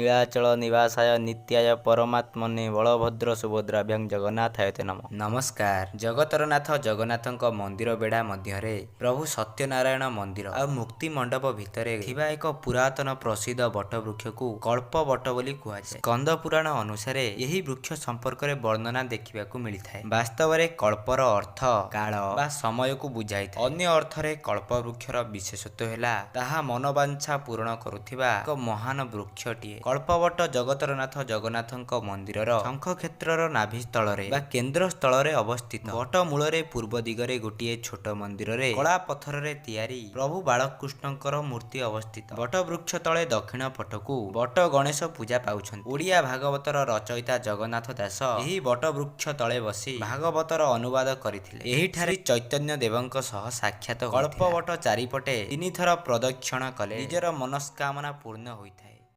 ନୀଳାଚଳ ନିବାସାୟ ନିତ୍ୟାୟ ପରମାତ୍ମନେ ବଳଭଦ୍ର ସୁଭଦ୍ରାଭ୍ୟାଂ ଜଗନ୍ନାଥାୟ ତେ ନମଃ। ନମସ୍କାର। ଜଗତର ନାଥ ଜଗନ୍ନାଥଙ୍କ ମନ୍ଦିର ବେଢ଼ା ମଧ୍ୟରେ ପ୍ରଭୁ ସତ୍ୟନାରାୟଣ ମନ୍ଦିର ଆଉ ମୁକ୍ତି ମଣ୍ଡପ ଭିତରେ ଥିବା ଏକ ପୁରାତନ ପ୍ରସିଦ୍ଧ ବଟ ବୃକ୍ଷକୁ କଳ୍ପ ବଟ ବୋଲି କୁହାଯାଏ। ସ୍କନ୍ଦ ପୁରାଣ ଅନୁସାରେ ଏହି ବୃକ୍ଷ ସମ୍ପର୍କରେ ବର୍ଣ୍ଣନା ଦେଖିବାକୁ ମିଳିଥାଏ। ବାସ୍ତବରେ କଳ୍ପର ଅର୍ଥ କାଳ ବା ସମୟକୁ ବୁଝାଇଥାଏ। ଅନ୍ୟ ଅର୍ଥରେ କଳ୍ପ ବୃକ୍ଷର ବିଶେଷତ୍ୱ ହେଲା ତାହା ମନୋବାଞ୍ଛା ପୂରଣ କରୁଥିବା ଏକ ମହାନ ବୃକ୍ଷଟିଏ। କଳ୍ପବଟ ଜଗତର ନାଥ ଜଗନ୍ନାଥଙ୍କ ମନ୍ଦିରର ଶଙ୍ଖ କ୍ଷେତ୍ରର ନାଭିସ୍ଥଳରେ ବା କେନ୍ଦ୍ରସ୍ଥଳରେ ଅବସ୍ଥିତ। ବଟ ମୂଳରେ ପୂର୍ବ ଦିଗରେ ଗୋଟିଏ ଛୋଟ ମନ୍ଦିରରେ କଳା ପଥରରେ ତିଆରି ପ୍ରଭୁ ବାଳକୃଷ୍ଣଙ୍କର ମୂର୍ତ୍ତି ଅବସ୍ଥିତ। ବଟ ବୃକ୍ଷ ତଳେ ଦକ୍ଷିଣ ପଟକୁ ବଟ ଗଣେଶ ପୂଜା ପାଉଛନ୍ତି। ଓଡ଼ିଆ ଭାଗବତର ରଚୟିତା ଜଗନ୍ନାଥ ଦାସ ଏହି ବଟ ବୃକ୍ଷ ତଳେ ବସି ଭାଗବତର ଅନୁବାଦ କରିଥିଲେ। ଏହିଠାରେ ଚୈତନ୍ୟ ଦେବଙ୍କ ସହ ସାକ୍ଷାତ। କଳ୍ପବଟ ଚାରିପଟେ ତିନିଥର ପ୍ରଦକ୍ଷିଣ କଲେ ନିଜର ମନସ୍କାମନା ପୂର୍ଣ୍ଣ ହୋଇଥାଏ।